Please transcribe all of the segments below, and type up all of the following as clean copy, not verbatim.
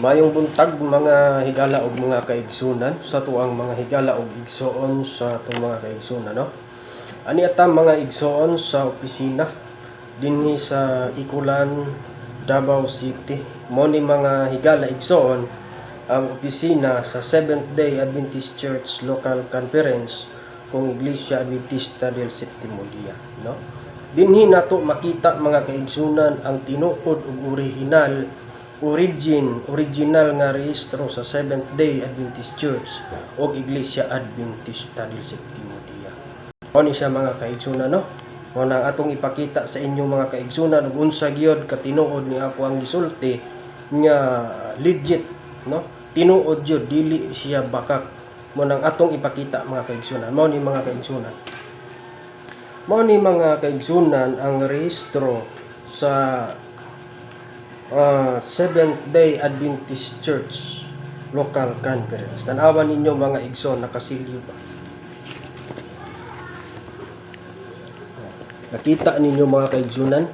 Maayong buntag, mga higala ug mga kaigsunan, sa tuang mga higala ug igsoon, sa atong mga kaigsunan, no. Ani ata, mga igsoon, sa opisina dinhi sa Ikulan, Davao City. Mo ni, mga higala, igsoon, ang opisina sa Seventh Day Adventist Church Local Conference kung Iglesia Adventista del Septimo Dia, no. Dinhi nato makita, mga kaigsunan, ang tinuod ug original original nga rehistro sa Seventh Day Adventist Church o Iglesia Adventista del Septimo Dia. Mao ni siya, mga kaigsunan, no. Mao na ang atong ipakita sa inyo, mga kaigsunan, ug unsa gyud katinuod ni ako ang gisulti nga legit, no. Tinuod gyud, dili siya bakak. Mao nang atong ipakita, mga kaigsunan. Mao ni, mga kaigsunan. Mao ni, mga kaigsunan, ang rehistro sa Seventh Day Adventist Church Local Conference. Tanawan ninyo, mga igsoon, nakasilyo ba? Nakita ninyo, mga kaigsunan?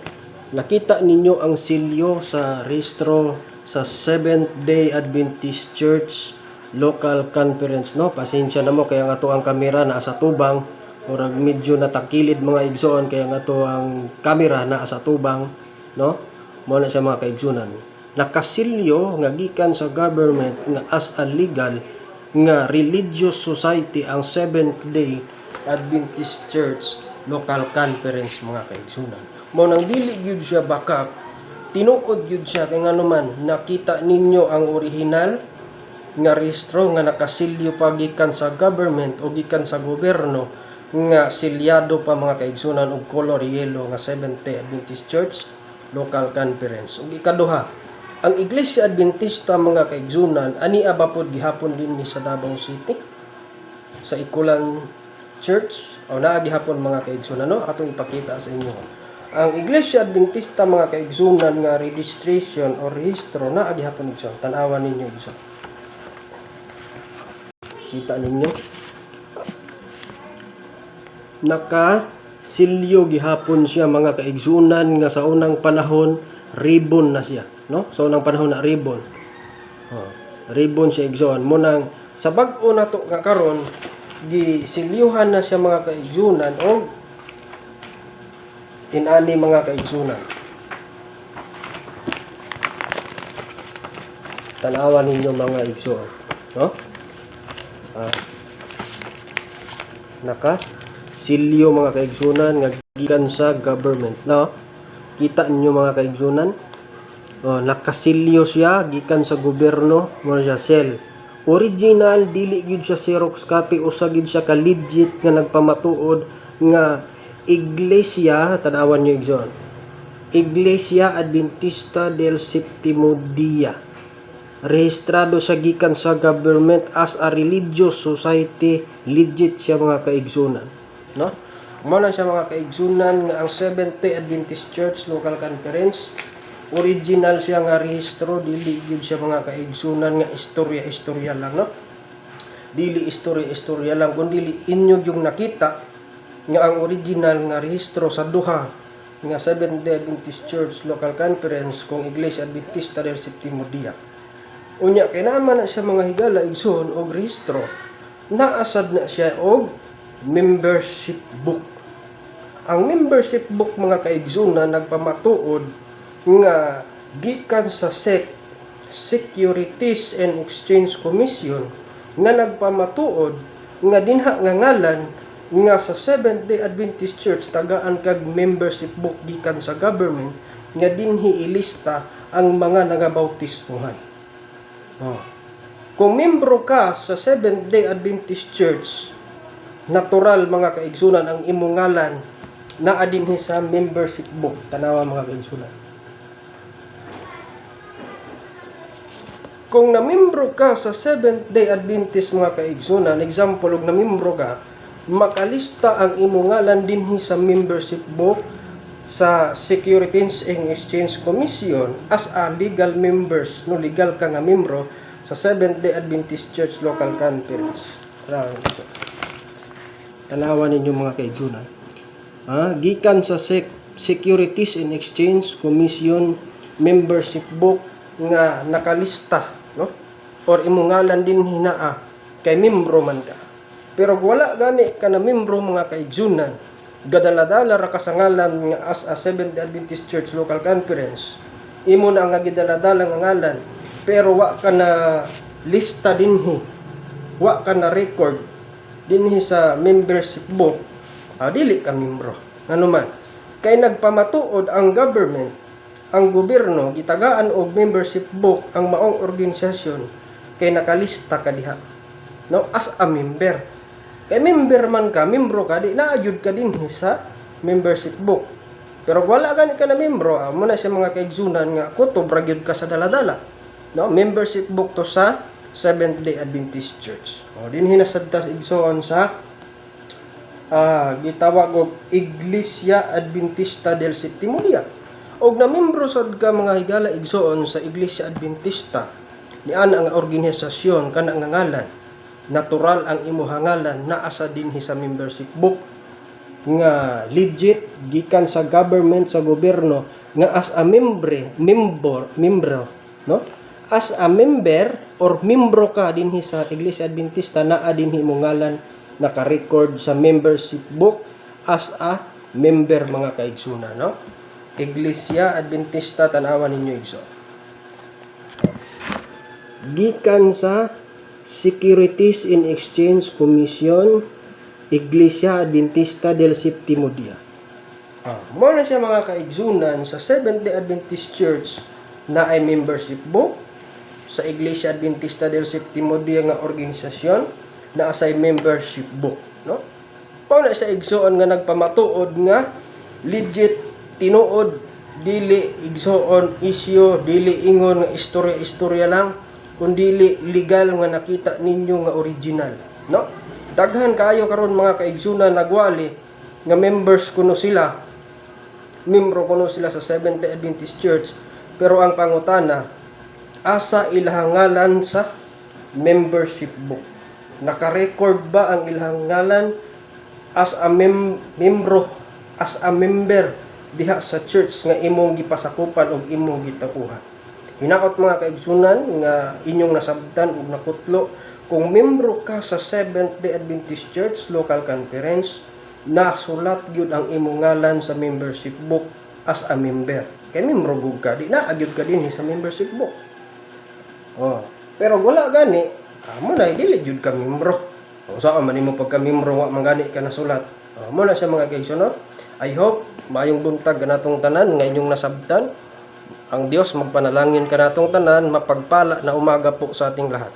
Nakita ninyo ang silyo sa rehistro sa Seventh Day Adventist Church Local Conference, no? Pasensya na mo kaya nga to ang kamera naa sa tubang, murag medyo natakilid, mga igsoon, kaya nga to ang kamera naa sa tubang, no? Mao na siya, mga kaigsunan. Nakasilyo nga gikan sa government nga as a legal nga religious society ang Seventh Day Adventist Church Local Conference, mga kaigsunan. Mao nang dili gyud siya bakak, tinuod gyud siya kay ngano man nakita ninyo ang original nga rehistro nga nakasilyo pa gikan sa government o gikan sa gobyerno nga silyado pa, mga kaigsunan, og color yellow nga Seventh Day Adventist Church Local Conference. Ug ikaduha, ang Iglesia Adventista, mga kaigsunan, ani aba pod gihapon dinhi sa Davao City sa Ikulan Church o naa gihapon, mga kaigsunan, no? Atong ipakita sa inyo. Ang Iglesia Adventista, mga kaigsunan, nga registration o rehistro naa gihapon, igsoon. Tan-awan ninyo, igsoon. Kita ninyo? Naka silyo gihapon siya, mga kaigsunan, nga sa unang panahon ribbon na siya, no? Sa unang panahon na ribbon. Oh, ribbon siya, igsoon. Mo nang sa bag-o na to nga karon gisilyuhan na siya, mga kaigsunan, og inani, mga kaigsunan. Tanawan ninyo, mga igsoon, no? Ah. Naka silyo, mga kaigsunan, nga gikan sa government, no? Kita ninyo, mga kaigsunan? Oh, nakasilyo siya gikan sa gobyerno mo siya, seal. Original, dili gyud siya xerox copy, usa gyud siya ka legit nga nagpamatuod nga iglesia. Tanawan niyo, igsoon. Iglesia Adventista del Septimo Dia. Rehistrado siya gikan sa government as a religious society, legit siya, mga kaigsunan, no? Mao na siya, mga kaigsunan, nga ang Seventh Day Adventist Church Local Conference, original siya nga rehistro, dili gyud siya, mga kaigsunan, nga istorya-istorya lang, no? Dili istorya-istorya lang, kundi inyo yung nakita nga ang original nga rehistro sa duha nga Seventh Day Adventist Church Local Conference kung Iglesia Adventista del Septimo Dia. Unya kay naman na siya, mga higala, igsoon, og rehistro, naasad na siya og membership book. Ang membership book, mga kaigsunan, nagpamatuod nga gikan sa SEC, Securities and Exchange Commission, nga nagpamatuod nga dinha nga ngalan nga sa Seventh Day Adventist Church tagaan kag membership book gikan sa government nga dinhi ilista ang mga nagabautismuhan. Oh. Kung membro ka sa Seventh Day Adventist Church, natural, mga kaigsunan, ang imong ngalan naa dinhi sa membership book. Tanawa, mga kaigsunan. Kung namembro ka sa Seventh Day Adventist, mga kaigsunan, example, og namembro ka, makalista ang imong ngalan dinhi sa membership book sa Securities and Exchange Commission as a legal members, no? Legal ka nga membro sa Seventh Day Adventist Church Local Conference. Tanawa ninyo, mga kaigsunan. Ah, gikan sa Securities and Exchange Commission membership book nga nakalista. no? Or imong ngalan dinhi naa kay membro man ka. Pero kung wala gani ka na membro, mga kaigsunan, gadala-dala ra ka sa ngalan nga as a Seventh Adventist Church Local Conference, imo na nga gidaladala nga ngalan, pero wa ka na lista dinhi, wa ka na record dinhi sa membership book, dili ka membro. Ngano man? Kay nagpamatuod ang government, ang gobyerno, gitagaan og membership book ang maong organisasyon kay nakalista ka diha, no, as a member. Kay member man ka, membro ka, di naa gyud ka dinhi sa membership book. Pero kung wala gani ka na membro, mo na siya, mga kaigsunan, nga kutob ra gyud ka sa daladala. No, membership book to sa Seventh Day Adventist Church. O, dinhi na sad ta, igsoon, sa gitawag og Iglesia Adventista del Septimo Dia. Og na membro sad ka, mga higala igsoon, sa Iglesia Adventista ni ana nga organisasyon, kana nga ngalan, natural ang imuha ngalan naa sa dinhi sa membership book nga legit gikan sa government, sa gobyerno, nga as a membre member membro, no, as a member or membro ka dinhi sa Iglesia Adventista, naa dinhi imong ngalan naka-record sa membership book as a member, mga kaigsunan, no? Iglesia Adventista, tan-awan ninyo, igsoon, gikan sa Securities and Exchange Commission, Iglesia Adventista del Septimo Dia. Mo na siya, mga kaigsunan, sa Seventh Day Adventist Church na ay membership book, sa Iglesia Adventista del Septimo Dia nga organisasyon na asay membership book, no? Mao na siya, igsoon, nga nagpamatuod nga legit, tinuod, dili, igsoon, isyo, dili ingon nga istorya-istorya lang, kundili legal nga nakita ninyo nga original, no? Daghan kaayo karon, mga kaigsunan, nagwali nga members kuno sila, membro kuno sila sa Seventh Day Adventist Church, pero ang pangutana, asa ilahang ngalan sa membership book? Naka-record ba ang ilahang ngalan as a membro, as a member diha sa church nga imong gipasakupan og imong gitauhan? Hinaot, mga kaigsunan, nga inyong nasabtan ug nakutlo. Kung membro ka sa Seventh Day Adventist Church Local Conference, nasulat gyud ang imong ngalan sa membership book as a member. Kay membro gud ka, di naa gyud ka dinhi sa membership book. Oh, pero wala gani, amo na dili jud ka membro. O saan man nimo pagka membro, wa man gani ka nasulat? Oh, mo na siya, mga kaigsoon, no? I hope maayong buntag kanatong tanan nga inyong nasabtan. Ang Dios magpanalangin kanatong tanan, mapagpala na umaga po sa ating lahat.